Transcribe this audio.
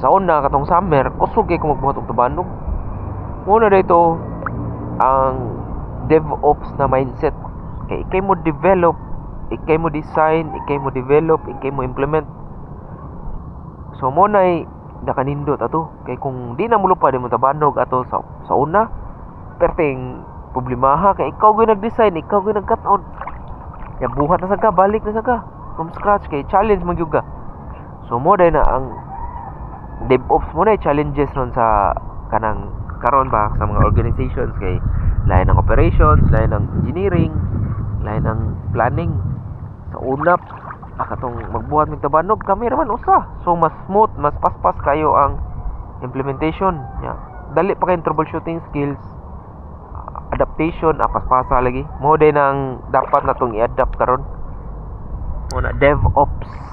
Sa una, katong summer, kusog kay ko magbuhat og tabanog. Mao na dito ang DevOps na mindset. Kay ikay mo develop, ikay mo design, ikay mo develop, ikay mo implement. So mo nay nakanindot ato kay kung di na molupad imong tabanog ato sa una, perting problemaha kay ikaw gyud nag-design, ikaw gyud nagkat-on. Ya buhat na sad ka, balik na sad ka from scratch kay challenge man gyud ka. So mo day na ang DevOps mo na challenges ron sa kanang karon ba sa mga organizations kay lain ng operations, lain ng engineering, lain ng planning. Sa una, katong magbuhat mig tabanog, kami ra man usa. So mas smooth, mas paspas kayo ang implementation. Ya. Dali pa kayong troubleshooting skills, adaptation, paspasa lagi. Mo din ang dapat natong i-adapt karon. Mo na DevOps.